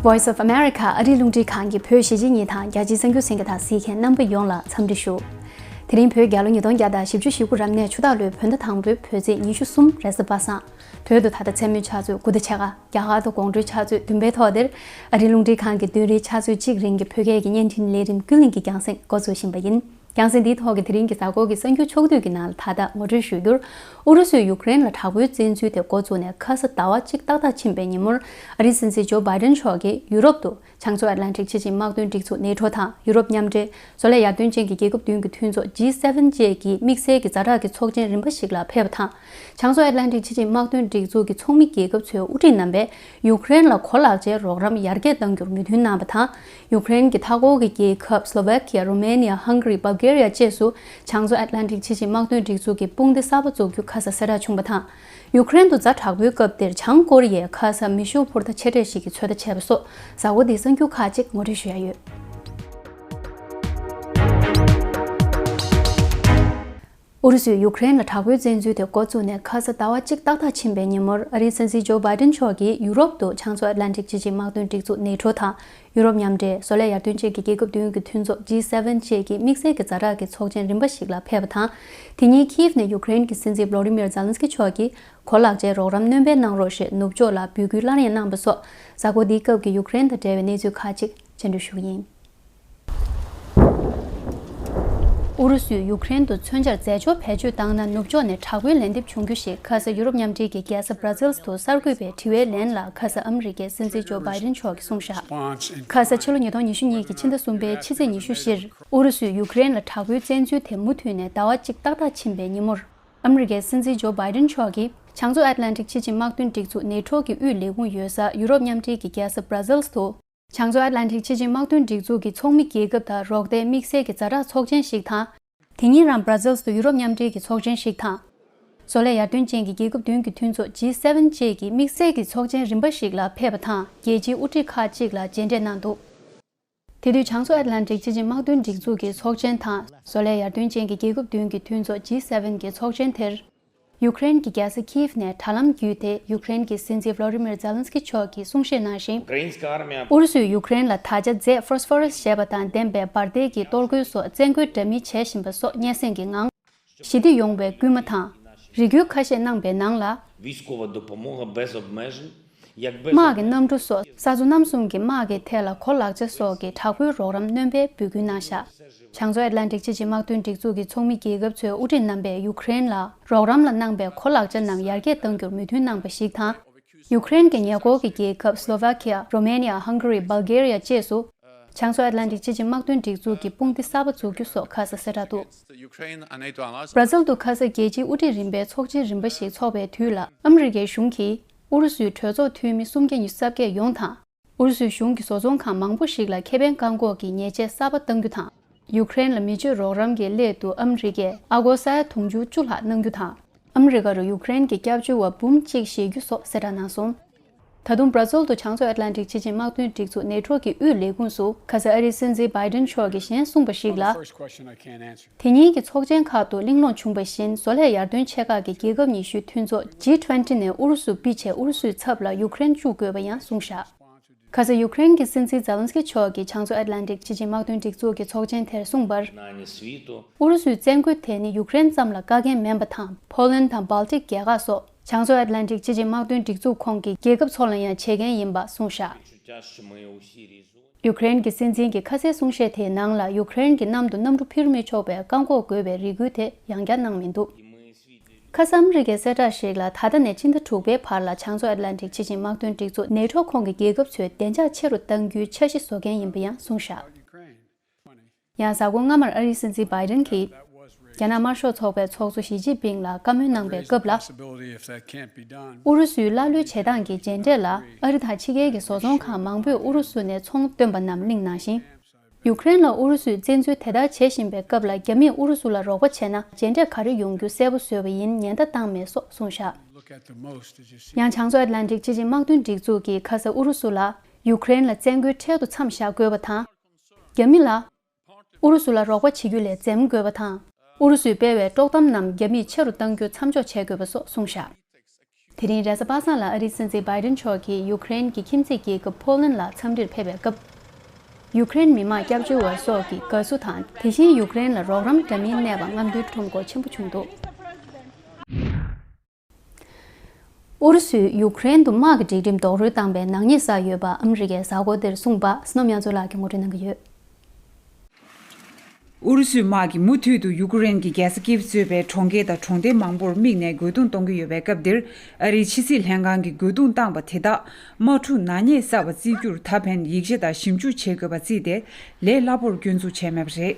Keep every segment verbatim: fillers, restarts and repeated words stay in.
Voice of America ཨ་རིའི་རླུང་འཕྲིན་ཁང་གི་བོད་གཞིས་བྱེས་གཉིས་དང་རྒྱ་ཆེའི་གསར་འགྱུར་གསན་མཁན་དང་གཟིགས་མཁན་རྣམ་པ་ཡོངས་ལ་འཚམས་འདྲི་ཞུ། དེ་རིང་བོད་རྒྱལ་ལོ་ཉིས་སྟོང་བརྒྱ་དང་བཞི་བཅུ་ཞེ་དགུ་རབ་གནས་ཆུ་སྟག་ལོའི་བོད་ཟླ་དང་པོའི་བོད་ཚེས་ཉི་ཤུ་གསུམ་རེས་གཟའ་པ་སངས། བོད་དུ་ད་ལྟ་མཚན་མོའི་ཆུ་ཚོད་དགུ་དང་ཕྱེད་ཀ། རྒྱ་གར་དུ་དགོང་དྲོའི་ཆུ་ཚོད་བདུན་པའི་ཐོག་འདིར། ཨ་རིའི་རླུང་འཕྲིན་ཁང་གི་བདུན་རེའི་ཆུ་ཚོད་གཅིག་རིང་གི་བོད་སྐད་ཀྱི་བརྙན་འཕྲིན་ལས་རིམ་ཀུན་གླེང་གི་རྒྱང་སྲིང་འགོ་འཛུགས་བཞིན་པ་ཡིན། རྒྱང་སྲིང་འདིའི་ཐོག་གི་དེ་རིང་གི་གཟའ་འཁོར་གྱི་གསར་འགྱུར་ཕྱོགས་བསྡུས་ཀྱི་ནང་ལ་ད་ལྟ་ངོ་སྤྲོད་ཞུ་རྒྱུར། ཨུ་རུ་སུས་ཡུཀ་རེན་ལ་དྲག་པོའི་བཙན་འཛུལ་དེ་འགོ་བཙུགས་ནས་ཁ་ས་ཟླ་བ་གཅིག་ཏག་ཏག་ཕྱིན་པའི་ཉིན་མོར། ཨ་རིའི་སྲིད་འཛིན་ཇོ་བྷའི་ཌེན་མཆོག་གིས་ཡུ་རོབ་ཏུ་བྱང་མཚོ་ཨེཊ་ལན་ཊིག་སྤྱི་ཆིངས་དམག་དོན་སྒྲིག་འཛུགས་ནེ་ཊོ་དང་ཡུ་རོབ་མཉམ་འབྲེལ་བཟོ་ལས་ཡར་ཐོན་ཅན་གྱི་རྒྱལ་ཁབ་བདུན་གྱི་མཐུན་ཚོགས་ཇི་སེ་བེན་བཅས་ཀྱི་དམིགས་བསལ་གྱི་ཛ་དྲག་གི་ཚོགས་ཆེན་རིམ་པ་ཞིག་ལ་ཕེབས་པ་དང་། བྱང་མཚོ་ཨེཊ་ལན་ཊིག་སྤྱི་ཆིངས་དམག་དོན་སྒྲིག་འཛུགས་ཀྱི་ཚོགས་མི་རྒྱལ་ཁབ་ཚོའི་དབུ་ཁྲིད་རྣམ་པས་ཡུཀ་རེན་ལ་གོ་ལག་ཆའི་རོགས་རམ་ཡར་རྒྱས་གཏང་རྒྱུར་མོས་མཐུན་གནང་བ་དང་། ཡུཀ་རེན་གྱི་མཐའ་འཁོར་གྱི་རྒྱལ་ཁབ་སློ་ཝེ་ཁི་ཡ། རོ་མེ་ནི་ཡ། ཧང་ག་རི། སྦལ་གེ་རི་ཡ་བཅས་སུ་བྱང་མཚོ་ཨེཊ་ལན་ཊིག་སྤྱི་ཆིངས་དམག་དོན་སྒྲིག་འཛུགས་ཀྱི་དཔུང་སྡེ་གསར་པ་འཛུགས་རྒྱུ་ཁ་གསལ་གསལ་བསྒྲགས་བྱུང་བ་དང་། ཡུཀ་རེན་དུ་ཛ་དྲག་པོའི་སྐབས་དེར་བྱང་ཀོ་རི་ཡས་ཁ་ས་མེ་ཤུགས་འཕུར་མདའ་ཆེ་གྲས་ཤིག་གི་ཚོད་ལྟ་བྱས་པ་སོགས་གཟའ་འཁོར་འདིའི་གསར་འགྱུར་ཁག་ཅིག་ངོ་སྤྲོད་ཞུ་ཡ་ཡོད། ཨུ་རུ་སུས་ཡུཀ་རེན་ལ་དྲག་པོའི་བཙན་འཛུལ་དེ་འགོ་བཙུགས་ནས་ཁ་ས་ཟླ་བ་གཅིག་ཏག་ཏག་ཕྱིན་པའི་ཉིན་མོར། ཨ་རིའི་སྲིད་འཛིན་ཇོ་བྷའི་ཌེན་མཆོག་གིས་ཡུ་རོབ་ཏུ་བྱང་མཚོ་ཨེཊ་ལན་ཊིག་སྤྱི་ཆིངས་དམག་དོན་སྒྲིག་འཛུགས་ནེ་ཊོ་དང་ཡུ་རོབ་མཉམ་འབྲེལ་བཟོ་ལས་ཡར་ཐོན་ཅན་གྱི་རྒྱལ་ཁབ་བདུན་གྱི་མཐུན་ཚོགས་ཇི་སེ་བེན་བཅས་ཀྱི་དམིགས་བསལ་གྱི་ཛ་དྲག་གི་ཚོགས་ཆེན་རིམ་པ་ཞིག་ལ་ཕེབས་པ་དང་། དེ་ཉིན་ཁིབ་ནས་ཡུཀ་རེན་གྱི་སྲིད་འཛིན་བྷ་ལོ་ཌི་མིར་ཛེ་ལན་སི་ཀི་མཆོག་གིས་གོ་ལག་ཆའི་རོགས་རམ་སྣོན་སྤེལ་གནང་རོགས་ཞེས་ནུབ་ཕྱོགས་ལ་འབོད་སྐུལ་སླར་ཡང་གནང་བ་སོགས་གཟའ་འཁོར་འདིའི་སྐབས་ཀྱི་ཡུཀ་རེན་དང་འབྲེལ་བའི་གནས་ཚུལ་ཁག་ཅིག་སྤྱན་འགྲོ་ཞུ་གི་ཡིན། ཨུ་རུ་སུས་ཡུཀ་རེན་དུ་མཚོན་ཆར་རྫས་སྦྱོར་བེད་སྤྱོད་བཏང་ན་ནུབ་ཕྱོགས་ནས་དྲག་པོའི་ལན་འདེབས་བྱུང་རྒྱུ་ཞེས་ཁ་ས་ཡུ་རོབ་མཉམ་འབྲེལ་གྱི་རྒྱལ་ས་བྷ་ར་ཛིལ་དུ་གསར་འགོད་པའི་དྲི་བའི་ལན་ལ་ཁ་ས་ཨ་མི་རི་ཀའི་སྲིད་འཛིན་ཇོ་བྷའི་ཌེན་མཆོག་གིས་གསུངས་བཞག་ཁ་ས་ཕྱི་ལོ་ཉིས་སྟོང་ཉི་ཤུ་གཉིས་ཀྱི་ཕྱི་ཟླ་གསུམ་པའི་ཕྱི་ཚེས་ཉི་ཤུ་བཞིར་ཨུ་རུ་སུས་ཡུཀ་རེན་ལ་དྲག་པོའི་བཙན་འཛུལ་དེ་མུ་མཐུད་ནས་ཟླ་བ་གཅིག་ཏག་ཏག་ཕྱིན་པའི་ཉིན་མོར། ཨ་མི་རི་ཀའི་སྲིད་འཛིན་ཇོ་བྷའི་ཌེན་མཆོག་གིས་བྱང་མཚོ་ཨེཊ་ལན་ཊིག་སྤྱི་ཆིངས་དམག་དོན་སྒྲིག་འཛུགས་ནེ་ཊོ་གི་དབུས་ལས་ཁུངས་ཡོད་ས་ཡུ་རོབ་མཉམ་འབྲེལ་གྱི་རྒྱལ་ས་བྷ་ར་ཛིལ་དུ། བྱང་མཚོ་ཨེཊ་ལན་ཊིག་སྤྱི་ཆིངས་དམག་དོན་སྒྲིག་འཛུགས་ཀྱི་ཚོགས་མི་རྒྱལ་ཁབ་དང་རོགས་ཟླའི་དམིགས་བསལ་གྱི་ཛ་དྲག་ཚོགས་ཆེན་ཞིག་དང་། དེ་ཉིན་རང་བྷ་ར་ཛིལ་དུ་ཡུ་རོབ་མཉམ་འབྲེལ་གྱི་ཚོགས་ཆེན་ཞིག་དང་། བཟོ་ལས་ཡར་ཐོན་ཅན་གྱི་རྒྱལ་ཁབ་བདུན་གྱི་མཐུན་ཚོགས་ཇི་སེ་བེན་བཅས་ཀྱི་དམིགས་བསལ་གྱི་ཚོགས་ཆེན་རིམ་པ་ཞིག་ལ་ཕེབས་པ་དང་རྒྱལ་སྤྱིའི་དབུ་ཁྲིད་ཁག་ཅིག་ལ་མཇལ་འཕྲད་གནང་འདུག་དེ་དུས་བྱང་མཚོ་ཨེཊ་ལན་ཊིག་སྤྱི་ཆིངས་དམག་དོན་སྒྲིག་འཛུགས་ཀྱི་ཚོགས་ཆེན་དང་བཟོ་ལས་ཡར་ཐོན་ཅན་གྱི་རྒྱལ་ཁབ་བདུན་གྱི་མཐུན་ཚོགས་ཇི་སེ་བེན་གྱི་ཚོགས་ཆེན་དེར། ཡུཀ་རེན་གྱི་རྒྱལ་ས་ཁིབ་ནས་དྲ་ལམ་བརྒྱུད་དེ་ཡུཀ་རེན་གྱི་སྲིད་འཛིན་བྷ་ལོ་ཌི་མིར་ཛེ་ལན་སི་ཀི་མཆོག་གིས་གསུང་བཤད་གནང་ཞིང་། ཨུ་རུ་སུས་ཡུཀ་རེན་ལ་ད་ཆ་རྫས་ཕོ་སི་ཕོ་ར་སི་ཞེས་པ་དང་ལྡན་པའི་འབར་མདེལ་གྱི་གཏོར་རྒོལ་སོགས་བཙན་རྒོལ་འདྲ་མིན་བྱེད་བཞིན་པ་སོགས་སྙན་སེང་གི་ངང་། ཞི་བདེ་ཡོང་བའི་སྐུལ་མ་དང་། རེ་སྐུལ་ཁ་ཤས་གནང་པའི་ནང་ལ། དམག་གི་གནམ་གྲུ་སོགས་ས་མཚོ་གནམ་གསུམ་གྱི་དམག་གི་ཐད་ལ་གོ་ལག་ཆ་སོགས་ཀྱི་དྲག་པོའི་རོགས་རམ་སྣོན་པའི་འབོད་སྐུལ་གནང་བཞག་བྱང་མཚོ་ཨེཊ་ལན་ཊིག་སྤྱི་ཆིངས་དམག་དོན་སྒྲིག་འཛུགས་ཀྱི་ཚོགས་མི་རྒྱལ་ཁབ་ཚོའི་དབུ་ཁྲིད་རྣམ་པས་ཡུཀ་རེན་ལ་རོགས་རམ་ལ་གནང་པའི་གོ་ལག་ཆ་རྣམས་ཡར་རྒྱས་གཏང་རྒྱུར་མོས་མཐུན་གནང་པ་ཞིག་དང་། ཡུཀ་རེན་གྱི་ཉེ་འཁོར་གྱི་རྒྱལ་ཁབ་སློ་ཝ་ཁི་ཡ། རོ་མེ་ནི་ཡ། ཧང་ག་རི། སྦལ་གེ་རི་ཡ་བཅས་སུ། བྱང་མཚོ་ཨེཊ་ལན་ཊིག་སྤྱི་ཆིངས་དམག་དོན་སྒྲིག་འཛུགས་ཀྱི་དཔུང་སྡེ་གསར་པ་འཛུགས་རྒྱུ་སོགས་ཁ་གསལ་གསལ་བསྒྲགས་འདུག་བྷ་ར་ཛིལ་དུ་ཁ་ས་རྒྱལ་སྤྱིའི་དབུ་ཁྲིད་རིམ་པའི་ཚོགས་ཆེན་རིམ་པ་ཞིག་འཚོགས་པའི་དུས་ལ་ཨ་མི་རི་ཀའི་གཞུང་གིས་ཨུ་རུ་སུའི་གྲོས་ཚོགས་འཐུས་མི་སུམ་བརྒྱ་ཉི་ཤུ་རྩ་བརྒྱད་ཡོང་དང་། ཨུ་རུ་སུའི་གཞུང་གི་བཟོ་ཚོང་ཁང་མང་པོ་ཞིག་ལ་ཁེ་ཕན་བཀག་འགོག་གི་ཉེས་ཆད་གསར་པ་གཏང་རྒྱུ་དང་། ཡུཀ་རེན་ལ་མི་སྤྱོད་རོགས་རམ་གྱི་སླད་དུ་ཨ་མི་རི་ཀས་ཨ་སྒོར་ས་ཡ་དུང་ཕྱུར་བཅུ་ལྷག་གནང་རྒྱུ་དང་། ཨ་མི་རི་ཀ་རུ་ཡུཀ་རེན་གྱི་སྐྱབས་བཅོལ་བ་འབུམ་གཅིག་བཞེས་རྒྱུ་སོགས་གསལ་བསྒྲགས་གནང་སོང་། ད་དུང་བྷ་ར་ཛིལ་དུ་བྱང་མཚོ་ཨེཊ་ལན་ཊིག་སྤྱི་ཆིངས་དམག་དོན་སྒྲིག་འཛུགས་ནེ་ཊོ་གི་དབུས་ལས་ཁུངས་སུ་ཁ་ས་ཨ་རིའི་སྲིད་འཛིན་བྷའི་ཌེན་མཆོག་གིས་གཞན་གསུངས་པ་ཞིག་ལ། དེ་ཉིན་གྱི་ཚོགས་ཆེན་ཁག་ཏུ་གླེང་སློང་བྱུང་བ་བཞིན་བཟོ་ལས་ཡར་ཐོན་ཆེ་ཁག་གི་རྒྱལ་ཁབ་ཉི་ཤུའི་མཐུན་ཚོགས་ཇི་ཊུ་ཝེན་ཊི་ནས་ཨུ་རུ་སུ་ཕུད་ཆེད་ཨུ་རུ་སུའི་ཚབ་ལ་ཡུཀ་རེན་བཅུག་དགོས་པ་ཡང་གསུངས་བཞག་ཁ་ས་ཡུཀ་རེན་གྱི་སྲིད་འཛིན་ཛེ་ལན་སི་ཀི་མཆོག་གིས་བྱང་མཚོ་ཨེཊ་ལན་ཊིག་སྤྱི་ཆིངས་དམག་དོན་སྒྲིག་འཛུགས་ཀྱི་ཚོགས་ཆེན་དེར་གསུངས་པར། ཨུ་རུ་སུའི་བཙན་རྒོལ་དེ་ནི་ཡུཀ་རེན་ཙམ་ལ་བཀག་རྐྱེན་མིན་པ་དང་། ཕོ་ལན་དང་སྦལ་ཏིག་རྒྱལ་ཁག་སོགས་བྱང་མཚོ་ཨེཊ་ལན་ཊིག་སྤྱི་ཆིངས་དམག་དོན་སྒྲིག་འཛུགས་ཁོངས་ཀྱི་རྒྱལ་ཁབ་ཚོ་ལ་ཡང་བྱེད་མཁན་ཡིན་པ་གསུངས་བཞག་ཡུཀ་རེན་གྱི་སྲིད་འཛིན་གྱི་ཁ་སའི་གསུང་བཤད་དེའི་ནང་ལ་ཡུཀ་རེན་གྱི་གནམ་དུ་གནམ་གྲུ་འཕུར་མི་ཆོག་པའི་བཀག་འགོག་དགོས་པའི་རེ་སྐུལ་དེ་ཡང་བསྐྱར་གནང་མི་འདུག་ཁ་ས་ཨ་མི་རི་ཀའི་གསལ་བསྒྲགས་ཤིག་ལ་ད་ལྟ་ནས་ཕྱི་ཟླ་དྲུག་པའི་བར་ལ་བྱང་མཚོ་ཨེཊ་ལན་ཊིག་སྤྱི་ཆིངས་དམག་དོན་སྒྲིག་འཛུགས་ནེ་ཊོ་ཁོངས་ཀྱི་རྒྱལ་ཁབ་ཚོས་བདེ་འཇགས་ཆེ་རུ་གཏང་རྒྱུའི་འཆར་གཞི་བཟོ་མཁན་ཡིན་པ་ཡང་གསུངས་བཞག་ཡང་གཟའ་འཁོར་སྔ་མར་ཨ་རིའི་སྲིད་འཛིན་བྷའི་ཌེན་གྱིས། རྒྱ་ནག་དམར་ཤོག་ཚོགས་པའི་ཚོགས་གཙོ་ཞི་ཅིན་ཕིང་ལ་བཀའ་མོལ་གནང་པའི་སྐབས་ལ། ཨུ་རུ་སུའི་ཀླ་ཀློའི་བྱེད་སྟངས་ཀྱི་རྗེས་འབྲས་ལ་ཨ་རི་དང་ཕྱི་རྒྱལ་གྱི་བཟོ་ཚོང་ཁང་མང་པོས་ཨུ་རུ་སུ་ནས་ཚོང་བཏོན་པ་རྣམས་གླེང་གནང་ཞིང་། ཡུཀ་རེན་ལ་ཨུ་རུ་སུས་བཙན་འཛུལ་དེ་ལྟར་བྱེད་བཞིན་པའི་སྐབས་ལ་རྒྱ་མིས་ཨུ་རུ་སུ་ལ་རོགས་པ་བྱས་ན་རྗེས་འབྲས་ག་རེ་ཡོང་རྒྱུ་གསལ་པོ་བཟོས་པ་ཡིན། ཉེན་བརྡ་བཏང་མེད་སོགས་གསུངས་བཞག་ཡང་བྱང་མཚོ་ཨེཊ་ལན་ཊིག་སྤྱི་ཆིངས་དམག་དོན་སྒྲིག་འཛུགས་ཀྱིས་ཁ་ས་ཨུ་རུ་སུ་ལ་ཡུཀ་རེན་ལ་བཙན་རྒོལ་འཕྲལ་དུ་མཚམས་བཞག་དགོས་པ་དང་། རྒྱ་མི་ལ་ཨུ་རུ་སུ་ལ་རོགས་པ་བྱེད་རྒྱུ་ལས་འཛེམ་དགོས་པ་དང་། ཨུ་རུ་སུས་སྤེལ་བའི་དཀྲོག་གཏམ་རྣམས་རྒྱ་མིས་ཆེ་རུ་གཏང་རྒྱུ་མཚམས་འཇོག་བྱེད་དགོས་པ་སོགས་གསུངས་བཞག་དེ་རིང་རེས་གཟའ་པ་སངས་ལ་ཨ་རིའི་སྲིད་འཛིན་བྷའི་ཌེན་མཆོག་གིས་ཡུཀ་རེན་གྱི་ཁྱིམ་མཚེས་རྒྱལ་ཁབ་ཕོ་ལན་ལ་འཚམས་འདྲིར་ཕེབས་པའི་སྐབས། ཡུཀ་རེན་མི་དམངས་སྐྱབས་བཅོལ་བ་སོགས་ཀྱི་དགའ་བསུ་དང་། དེ་བཞིན་ཡུཀ་རེན་ལ་རོགས་རམ་འདྲ་མིན་གནས་པ་རྔམ་སྟོན་ཁྲོམ་སྐོར་ཆེན་པོ་བྱུང་འདུག། ཨུ་རུ་སུས་ཡུཀ་རེན་དུ་དམག་གི་སྒྲིག་ཁྲིམས་རྡོག་རོལ་བཏང་པའི་ནག་ཉེས་བསགས་ཡོད་པ་ཨ་མི་རི་ཀས་གཟའ་འཁོར་འདིར་གསུངས་པ་བསོད་ནམས་དབྱངས་མཚོ་ལགས་ཀྱིས་ངོ་སྤྲོད་གནང་གི་ཡོད། ཨུ་རུ་སུའི་དམག་གིས་མུ་མཐུད་དུ་ཡུ་ཀེ་རེན་གྱི་རྒྱལ་ས་ཀིབ་གཙོས་པའི་གྲོང་ཁྱེར་དང་གྲོང་སྡེ་མང་པོར་དམིགས་ནས་རྒོལ་རྡུང་གཏོང་གི་ཡོད་པའི་སྐབས་འདིར། ཨ་རིའི་ཕྱི་སྲིད་ལྷན་ཁང་གིས་རྒོལ་རྡུང་བཏང་པ་དེ་དག་དམག་འཁྲུག་ནག་ཉེས་བསགས་པ་བརྩི་རྒྱུར་ད་ཕན་ཡིག་ཆ་དང་ཞིབ་འཇུག་བྱེད་དགོས་པ་བརྩིས་ཏེ། ལས་སླ་པོར་སྐྱོན་འཛུགས་བྱས་མེད་པ་རེད།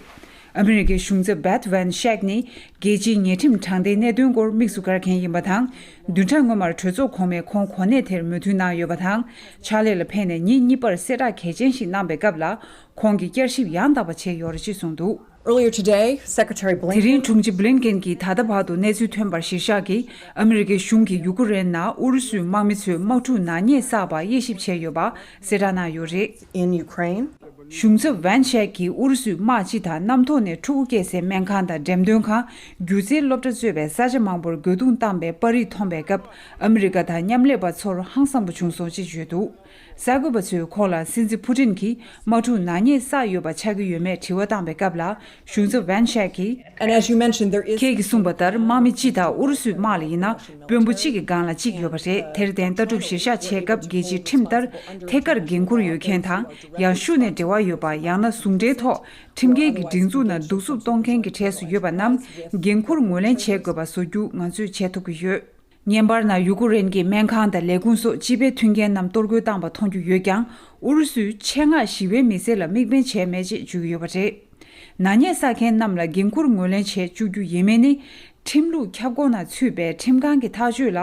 ཨ་མི་རི་ཀའི་གཞུང་ཚབ་བྷེད་ཝན་ཤེག་ནི་རྒྱལ་སྤྱིའི་ཉེས་ཁྲིམས་དྲང་བདེན་གནད་དོན་སྐོར་དམིགས་སུ་བཀར་མཁན་ཡིན་པ་དང་། བདུན་ཕྲག་སྔོན་མར་གྲོས་ཚོགས་གོང་མས་ཁོང་གོ་གནས་དེར་མོས་མཐུན་གནང་ཡོད་པ་དང་། ཕྱག་ལས་ལ་ཕེབས་ནས་ཉིན་གཉིས་པར་གསལ་བསྒྲགས་གལ་ཆེན་ཞིག་གནང་པའི་སྐབས་ལ། ཁོང་གིས་བསྐྱར་ཞིབ་ཡང་དག་པ་བྱས་ཡོད་རེད་ཅེས་གསུངས་འདུག། Earlier today, Secretary དེ་རིང་དྲུང་ཆེ་བྷི་ལིན་ཀེན་གྱིས་ད་ལྟ་བར་དུ་གནས་ཚུལ་ཐོན་པར་གཞིར་བཞག་གིས། ཨ་མི་རི་ཀའི་གཞུང་གིས་ཡུ་ཀེ་རེན་ནང་ཨུ་རུ་སུའི་དམག་མི་ཚོས་དམག་འཁྲུག་ནག་ཉེས་བསགས་པར་དབྱེ་ཞིབ་བྱས་ཡོད་པ་གསལ་བསྒྲགས་གནང་ཡོད་རེད། In Ukraine. གཞུང་ཚབ་ཝན་ཤེག་གིས་ཨུ་རུ་སུའི་དམག་སྤྱི་དང་གནམ་ཐོག་ནས་ཕྲུ་གུ་སྐྱེ་སའི་སྨན་ཁང་དང་འགྲེམས་སྟོན་ཁང་། སྒྱུ་རྩལ་སློབ་གྲྭ་གཙོས་པའི་ས་ཆ་མང་པོར་རྒོལ་རྡུང་བཏང་པའི་པར་རིས་མཐོང་པའི་སྐབས། ཨ་མི་རི་ཀ་དང་མཉམ་ལས་པ་ཚོར་ཧང་སངས་པོ་བྱུང་སོང་ཅེས་བརྗོད་འདུག། གསར་འགོད་པ་ཚོས་ཁོང་ལ་སྲིད་འཛིན་ཕུ་ཏིན་གྱིས་དམག་འཁྲུག་ནག་ཉེས་བསགས་ཡོད་པ་ཆགས་ཀྱི་ཡོད་མེད་དྲི་བ་བཏང་པའི་སྐབས་ལ། གཞུང་ཚབ་ཝན་ཤེག་གིས། And as you mentioned, there is ཁྱེད་ཀྱིས་གསུངས་པ་ལྟར། དམག་མི་སྤྱི་དང་ཨུ་རུ་སུའི་དམག་ལ་ཡིན་ན། དཔོན་པོ་གཅིག་གི་སྒང་ལ་གཅིག་ཡོད་པ་རེད། དེར་བརྟེན། ལྟ་གྲུབ་གཞིར་བཞག་བྱེད་སྐབས། རྒྱལ་སྤྱིའི་ཁྲིམས་ལྟར་ཐད་ཀར་འགན་འཁུར་ཡོད་མཁན་དང་། ཡང་ཤུགས་ནས་འབྲེལ་བ་ཡོད་པ། ཡང་ན་ཟུང་འབྲེལ་ཐོག་ཁྲིམས་འགལ་གྱི་སྒྲིག་འཛུགས་ནང་གདུག་རྩུབ་གཏོང་མཁན་གྱི་གྲས་སུ་ཡོད་པ་རྣམས། འགན་འཁུར་ངོས་ལེན་བྱེད་དགོས་པ་བཟོ་རྒྱུ་ང་ཚོས་བྱེད་ཐུབ་ཀྱི་ཡོད། བརྙན་པར་ནང་ཡུ་ཀེ་རེན་གྱི་སྨན་ཁང་དང་ལས་ཁུངས་སོགས་སྤྱི་པའི་མཐུན་རྐྱེན་རྣམས་གཏོར་རྒོལ་བཏང་པ་མཐོང་རྒྱུ་ཡོད་ཀྱང་། ཨུ་རུ་སུས་ཆེད་མངགས་ཞི་བའི་མི་སེར་ལ་དམིགས་འབེན་བྱས་མེད་ཅེས་བརྗོད་ཀྱི་ཡོད་པ་རེད། ནག་ཉེས་བསགས་མཁན་རྣམས་ལ་འགན་འཁུར་ངོས་ལེན་བྱེད་བཅུག་རྒྱུ་ཡིན་མིན་ནི། ཁྲིམས་ལུགས་ཁྱབ་ཁོངས་ནང་ཚུད་པའི་ཁྲིམས་ཁང་གི་ཐག་གཅོད་ལ་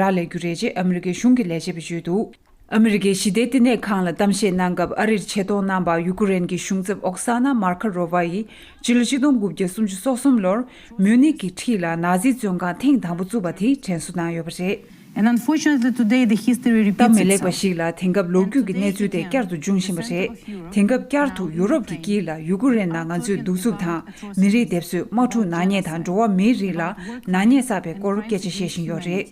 རག་ལས་རྒྱུ་རེད་ཅེས་ཨ་མི་རི་ཀའི་གཞུང་གི་ལས་བྱེད་པས་བརྗོད་འདུག། ཨ་མི་རི་ཀའི་ཞི་བདེའི་བསྟི་གནས་ཁང་ལ་གཏམ་བཤད་གནང་སྐབས། ཨ་རིར་ཆེད་གཏོང་གནང་བར་ཡུ་ཀེ་རེན་གྱི་གཞུང་ཚབ་ཨོག་ས་ན་མར་ཁ་རོ་ཝ་ཡིས་ཕྱི་ལོ་ཆིག་སྟོང་དགུ་བརྒྱ་སུམ་ཅུ་སོ་གསུམ་ལོར་མིའུ་ནིག་གི་འཁྲིས་ལ་ནཱ་ཛི་བཙོན་ཁང་ཐེངས་དང་པོ་བཙུགས་པ་དེ་དྲན་གསོ་གནང་ཡོད་པ་རེད། And unfortunately, today the history repeats itself. སྟབས་མི་ལེགས་པ་ཞིག་ལ། དེང་སྐབས་ལོ་རྒྱུས་ཀྱི་གནས་ཚུལ་དེ་བསྐྱར་དུ་འབྱུང་བཞིན་པ་རེད། དེང་སྐབས་བསྐྱར་དུ་ཡུ་རོབ་ཀྱི་དཀྱིལ་ལ་ཡུ་ཀེ་རེན་ནང་ང་ཚོས་གདུག་རྩུབ་དང་། མི་རིགས་སྡེབ་གསོད། དམག་འཁྲུག་ནག་ཉེས་དང་། འགྲོ་བ་མིའི་རིགས་ལ་ནག་ཉེས་བསགས་པའི་སྐོར་སྐད་ཆ་བཤད་བཞིན་ཡོད་རེད།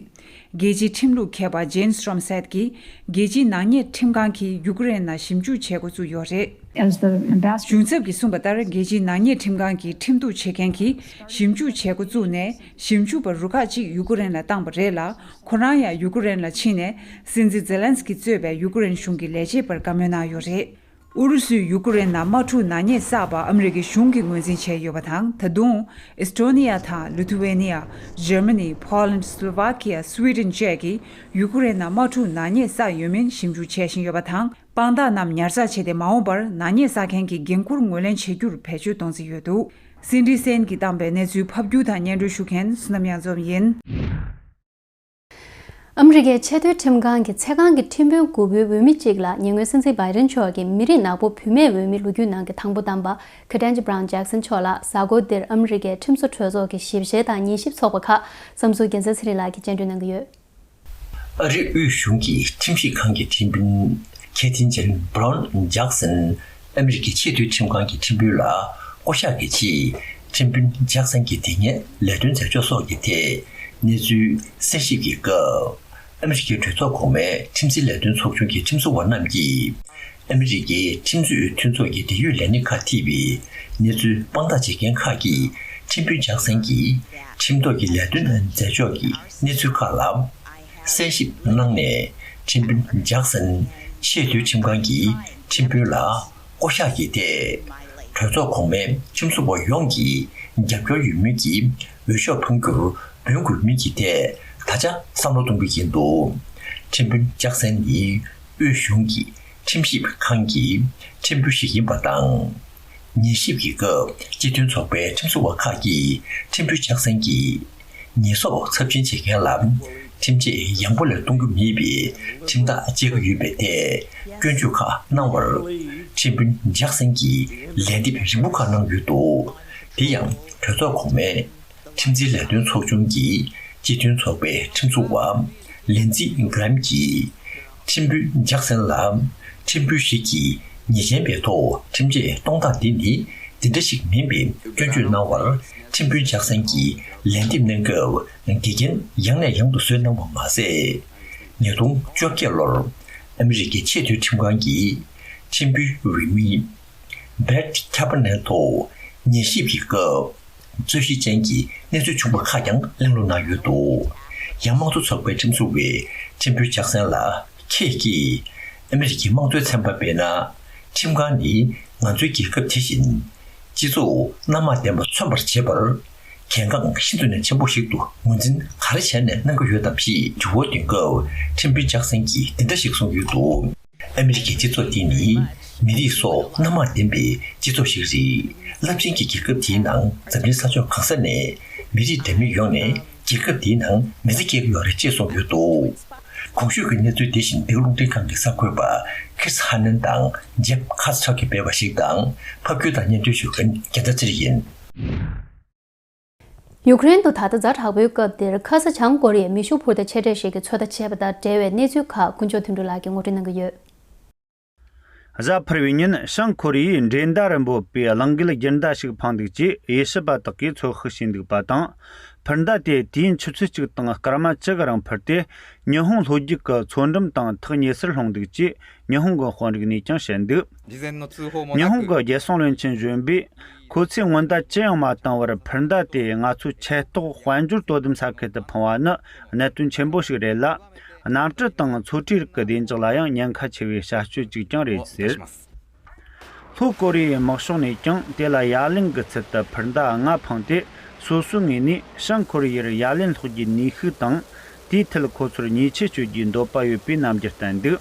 རྒྱལ་སྤྱིའི་ཁྲིམས་ལུགས་མཁས་པ་ཇེན་སི་ཀྲོམ་སེད་ཀྱིས། རྒྱལ་སྤྱིའི་ནག་ཉེས་ཁྲིམས་ཁང་གིས་ཡུ་ཀེ་རེན་ནང་ཞིབ་འཇུག་བྱེད་འགོ་བཙུགས་ཡོད་རེད། As the ambassador གཞུང་ཚབ་ཀྱིས་གསུངས་པ་ལྟར། རྒྱལ་སྤྱིའི་ནག་ཉེས་ཁྲིམས་ཁང་གི་ཁྲིམས་གཏུག་བྱེད་མཁན་གྱིས་ཞིབ་འཇུག་བྱེད་འགོ་བཙུགས་ནས། ཞིབ་འཇུག་པ་རུ་ཁག་ཅིག་ཡུ་ཀེ་རེན་ལ་བཏང་པ་རེད་ལ། ཁོ་རང་ཡང་ཡུ་ཀེ་རེན་ལ་ཕྱིན་ནས། སྲིད་འཛིན་ཛེ་ལན་སི་ཀི་གཙོས་པའི་ཡུ་ཀེ་རེན་གཞུང་གི་ལས་བྱེད་པར་བཀའ་མོལ་གནང་ཡོད་རེད། ཨུ་རུ་སུས་ཡུ་ཀེ་རེན་ནང་དམག་འཁྲུག་ནག་ཉེས་བསགས་པ་ཨ་མི་རི་ཀའི་གཞུང་གིས་ངོས་འཛིན་བྱས་ཡོད་པ་དང་། ད་དུང་ཨེས་ཏྲོ་ནི་ཡ་དང་ལི་ཐུ་ཝེ་ནི་ཡ། འཇར་མ་ནི། ཕོ་ལན། སི་ལོ་ཝ་ཁི་ཡ། སི་ཝི་ཌེན་བཅས་ཀྱིས་ཡུ་ཀེ་རེན་ནང་དམག་འཁྲུག་ནག་ཉེས་བསགས་ཡོད་མིན་ཞིབ་འཇུག་བྱེད་བཞིན་ཡོད་པ་དང་། དཔང་རྟགས་རྣམས་ཉར་ཚགས་བྱས་ཏེ། མ་འོངས་པར་ནག་ཉེས་བསགས་མཁན་གྱི་འགན་འཁུར་ངོས་ལེན་བྱེད་རྒྱུར་བེད་སྤྱོད་གཏོང་རྩིས་ཡོད་འདུག། སེན་ཏྲི་སེན་གྱིས་བཏང་པའི་གནས་ཚུལ་ཕབ་སྒྱུར་དང་སྙན་སྒྲོན་ཞུ་མཁན་བསོད་ནམས་གཡང་འཛོམས་ཡིན། ཨ་མི་རི་ཀའི་ཆེས་མཐོའི་ཁྲིམས་ཁང་གི་ཚེ་གང་གི་ཁྲིམས་དཔོན་དགུ་པོའི་འོས་མི་གཅིག་ལ་ཉེ་སྔོན་སྲིད་འཛིན་བྷའི་ཌེན་མཆོག་གིས་མི་རིགས་ནག་པོ་བུད་མེད་འོས་མི་ལོ་རྒྱུས་ནང་གི་དང་པོ་བདམས་པ་ཁེ་ཏན་ཇི་བྷ་རའུན་ཇེག་སན་མཆོག་ལ་གཟའ་འཁོར་འདིར་ཨ་མི་རི་ཀའི་ཁྲིམས་བཟོ་གྲོས་ཚོགས་ཀྱི་ཞིབ་བཤེར་དང་ཉན་ཞིབ་ཚོགས་པ་ཁག་བསམ་ཚུལ་རྒྱལ་མཚན་ཚེ་རིང་ལགས་ཀྱིས་སྤྱན་འགྲོལ་གནང་གི་ཡོད། ཨ་རིའི་དབུས་གཞུང་གི་ཁྲིམས་ཞིབ་ཁང་གི་ཁྲིམས་དཔོན་ཁེ་ཏིན་ཇན་བྷ་རའུན་ཇེག་སན་ཨ་མི་རི་ཀའི་ཆེས་མཐོའི་ཁྲིམས་ཁང་གི་ཁྲིམས་དཔོན་ལ་བསྐོ་གཞག་གི་ཆེད། ཁྲིམས་དཔོན་ཇེག་སན་གྱི་དེ་སྔའི་ལས་དོན་མཛད་ཕྱོགས་སོགས་ཀྱི་ཐད་གནས་ཚུལ་གསན་ཞིབ་ཀྱི་སྐབས། ཨ་མི་རི་ཀའི་གྲོས་ཚོགས་གོང་མའི་ཁྲིམས་འཛིན་ལས་དོན་ཚོགས་ཆུང་གི་ཁྲིམས་བཟོ་བ་རྣམས་ཀྱིས། ཨ་མི་རི་ཀའི་ཁྲིམས་རྩོད་མཐུན་ཚོགས་ཀྱི་འབྲེལ་ཡོད་ལས་སྣེ་ཁག་ཐེ་བའི་གནས་ཚུལ་དཔང་རྟགས་བྱེད་མཁན་ཁག་གིས་ཁྲིམས་དཔོན་ཇེག་སན་གྱིས་ཁྲིམས་ཐོག་གི་ལས་དོན་མཛད་ཕྱོགས་ཀྱི་གནས་ཚུལ་ཁག་ལ་གསན་ཞིབ་གནང་ནས། ཁྲིམས་དཔོན་ཇེག་སན་ཆེས་མཐོའི་ཁྲིམས་ཁང་གི་ཁྲིམས་དཔོན་ལ་བསྐོ་གཞག་གི་ཐད། གྲོས་ཚོགས་གོང་མའི་ཁྲིམས་བཟོ་བ་ཡོངས་ཀྱི་རྒྱབ་སྐྱོར་ཡོད་མིན་གྱི་འོས་ཤོག་འཕང་རྒྱུར་འབུལ་དགོས་མིན་གྱི་ཐད་ད་ཆ་བསམ་བློ་གཏོང་གི་ཡིན་འདུག། ཁྲིམས་དཔོན་ཇེག་སན་ནི་དབུས་གཞུང་གི་ཁྲིམས་ཞིབ་ཁང་གི་ཁྲིམས་དཔོན་ཞིག་ཡིན་པ་དང་། ཉན་ཞིབ་ཀྱི་སྐབས་སྤྱི་མཐུན་ཚོགས་པའི་ཁྲིམས་བཟོ་བ་ཁག་གིས་ཁྲིམས་དཔོན་ཇེག་སན་གྱིས་ཉེས་གསོག་ཚབས་ཆེན་བྱེད་མཁན་ལ་ཁྲིམས་ཆད་ཡང་པོ་ལས་གཏོང་རྒྱུ་མེད་པའི་ཁྲིམས་ཐག་བཅད་ཀྱི་ཡོད་པའི་ཐད་སྐྱོན་བརྗོད་ཁག་གནང་བར། ཁྲིམས་དཔོན་ཇེག་སན་གྱིས་ལན་འདེབས་རིང་པོ་ཁག་གནང་ཡོད་འདུག། དེ་ཡང་གྲོས་ཚོགས་གོང་མའི་ཁྲིམས་འཛིན་ལས་དོན་ཚོགས་ཆུང་གི་སྤྱི་མཐུན་ཚོགས་པའི་ཁྲིམས་བཟོ་བ་ལིན་ཛི་གྷ་རམ་གྱིས། ཁྲིམས་དཔོན་ཇེག་སན་ལ་ཁྲིམས་དཔོན་ཞིག་གིས་ཉེས་ཅན་པའི་ཐོག་ཁྲིམས་ཆད་གཏོང་སྟངས་འདི་ནི་ འདི་འདྲ་ཞིག་མིན་པའི་སྐྱོན་བརྗོད་གནང་བར་ཁྲིམས་དཔོན་ཇག་སན་གྱིས་ལན་འདེབས་གནང་སྐབས་འགལ་རྐྱེན་ཡང་ནས་ཡང་དུ་བཟོས་གནང་བ་མ་ཟད། ཉིས་སྟོང་བཅོ་བརྒྱད་ལོར་ཨ་མི་རི་ཀའི་ཆེས་མཐོའི་ཁྲིམས་ཁང་གིས་ཁྲིམས་དཔོན་འོས་མི་བྷེཊ་ཁྱ་པ་ནེལ་ཐོག་ཉན་ཞིབ་ཀྱི་སྐབས། རྩོད་གཞི་ཅན་གྱི་གནས་ཚུལ་བྱུང་བ་ཁག་ཀྱང་གླེང་སློང་གནང་ཡོད་འདུག་ཡང་དམངས་གཙོ་ཚོགས་པའི་ཁྲིམས་བཟོ་བས་ཁྲིམས་དཔོན་ཇག་སན་ལ། ཁྱེད་ཀྱིས་ཨ་མི་རི་ཀའི་དམངས་གཙོའི་ཚན་པ་སྤེལ་ན། ཁྲིམས་ཁང་ནི་ང་ཚོའི་རྒྱལ་ཁབ་དེ་བཞིན་སྤྱི་ཚོགས་སྣ་མང་ལྡན་པ་མཚོན་པར་བྱེད་པར་གལ་འགངས་ཤིན་ཏུ་ནས་ཆེན་པོ་ཞིག་ཏུ་ངོས་འཛིན་ག་རེ་བྱས་ནས་གནང་གི་ཡོད་དམ་ཞེས་དྲི་བ་འདོན་སྐབས་ཁྲིམས་དཔོན་ཇག་སན་གྱིས་འདི་འདྲ་ཞིག་གསུངས་ཡོད་འདུག་ཨ་མི་རི་ཀའི་སྤྱི་ཚོགས་འདི་ནི་མི་རིགས་སོགས་སྣ་མང་ལྡན་པའི་སྤྱི་ཚོགས་ཤིག་རེད། རླབས་ཆེན་གྱི་རྒྱལ་ཁབ་དེའི་ནང་འཛམ་གླིང་ས་ཕྱོགས་གང་ས་ནས་མི་རིགས་འདྲ་མིན་ཡོངས་ནས་རྒྱལ་ཁབ་དེའི་ནང་མི་ཚེ་སྐྱེལ་གྱི་ཡོད་རེད་ཅེས་གསུངས་ཡོད་འདུག་གོང་ཞུས་ཀྱི་གནས་ཚུལ་འདི་བཞིན་འདི་ག་རླུང་འཕྲིན་ཁང་གི་གསར་འགོད་པ་ཁིར་སི་ཧ་ནན་དང་ཇེབ་ཁ་སི་ཁྲག་གིས་སྤེལ་བ་ཞིག་དང་ཕབ་སྒྱུར་དང་སྙན་སྒྲོན་ཞུ་མཁན་རྒྱལ་ཐར་ཚེ་རིང་ཡིན། ཡུཀ་རེན་དུ་ད་ལྟ་ཛ་དྲག་པོའི་སྐབས་འདིར་ཁ་ས་བྱང་ཀོ་རི་ཡས་མེ་ཤུགས་འཕུར་མདའ་ཆེ་གྲས་ཤིག་གི་ཚོད་ལྟ་བྱས་པ་དང་འབྲེལ་བའི་གནས་ཚུལ་ཁག་དཀོན་མཆོག་དོན་གྲུབ་ལགས་ཀྱིས་ངོ་སྤྲོད་གནང་གི་ཡོད། གཟའ་ཕུར་བུའི་ཉིན་བྱང་ཀོ་རི་ཡས་འགྲན་ཟླ་རུ་འབོད་པའི་གླིང་གེ་ལ་རྒྱུན་ཟླ་ཞིག་འཕངས་འདུག་ཅེས་དབྱེ་ཞིབ་པ་དག་གིས་ཚོད་དཔག་བྱས་འདུག་པ་དང་། འཕུར་མདའ་དེ་དུས་ཡུན་ཆུ་ཚོད་གཅིག་དང་སྐར་མ་བཅུ་གི་རིང་འཕུར་ཏེ། ཉི་ཧོང་ལྷོ་རྒྱུད་ཀྱི་མཚོ་འགྲམ་དང་ཐག་ཉེ་སར་ལྷུང་འདུག་ཅེས་ཉི་ཧོང་གི་དཔོན་རིགས་ནས་ཀྱང་བཤད་འདུག་ཉི་ཧོང་གི་རྒྱལ་སྲུང་བློན་ཆེན་གཞོན་པས། ཁོ་ཚོས་སྔོན་བརྡ་ཅི་ཡང་མ་བཏང་བར་འཕུར་མདའ་དེ་ང་ཚོའི་ཆེ་ཐོག་དཔལ་འབྱོར་དོ་དམ་ས་ཁུལ་དུ་འཕངས་པ་ནི་གནད་དོན་ཆེན་པོ་ཞིག་རེད་ལ། གནམ་གྲུ་དང་མཚོ་ཁྲོད་རིགས་ཀྱི་བདེ་འཇགས་ལ་ཡང་ཉེན་ཁ་ཆེ་བའི་བྱ་སྤྱོད་ཅིག་ཀྱང་རེད་ཟེར། ལྷོ་ཀོ་རི་ཡའི་དམག་ཤོག་ནས་ཀྱང་དེ་ལ་ཡ་ལན་གྱི་ཚུལ་དུ་འཕུར་མདའ་ལྔ་འཕངས་ཏེ། སོ་སོའི་ངོས་ནས་བྱང་ཀོ་རི་ཡར་ཡ་ལན་སློག་རྒྱུའི་ནུས་ཤུགས་དང་། དེའི་ཐད་ཁོ་ཚོར་ཉེས་ཆད་གཅོད་རྒྱུའི་འདོད་པ་ཡོད་པའི་རྣམ་འགྱུར་བསྟན་འདུག་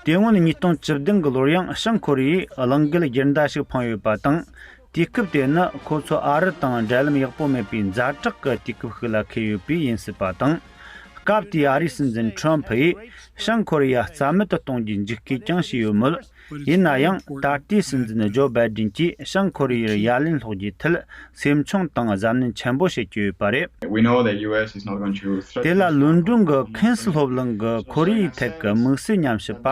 དེ་སྔོན་ཉིས་སྟོང་བཅུ་བདུན་གྱི་ལོར་ཡང་བྱང་ཀོ་རི་ཡས་གླིང་གེ་ལ་རྒྱུན་ཟླ་ཞིག་འཕངས་ཡོད་པ་དང་། དུས་སྐབས་དེ་ནི་ཁོ་ཚོ་ཨ་རི་དང་འབྲེལ་ལམ་ཡག་པོ་མེད་པའི་ཛ་དྲག་གི་དུས་སྐབས་ཤིག་ལ་འཁེལ་ཡོད་པས་ཡིན་སྲིད་པ་དང་། སྐབས་དེའི་ཨ་རིའི་སྲིད་འཛིན་ཁྲོམ་ཕུ་ཡིས་བྱང་ཀོ་རི་ཡ་རྩ་མེད་དུ་གཏོང་རྒྱུའི་འཇིགས་སྐུལ་ཀྱང་བྱས་ཡོད་མོད། ཡིན་ན་ཡང་ད་ལྟའི་སྲིད་འཛིན་ཇོ་བྷའི་ཌེན་གྱིས་བྱང་ཀོ་རི་ཡར་ཡ་ལན་སློག་རྒྱུའི་ཐད་སེམས་ཆུང་དང་གཟབ་ནན་ཆེན་པོ་བྱེད་ཀྱི་ཡོད་པ་རེད། We know that U S is not going to threaten དེ་ལ་ལོན་ཌོན་གྱི་ཁེན་སི་སློབ་གླིང་གི་ཁོ་རེ་ཡའི་ཐད་ཀྱི་དམིགས་བསལ་ཉམས་ཞིབ་པ་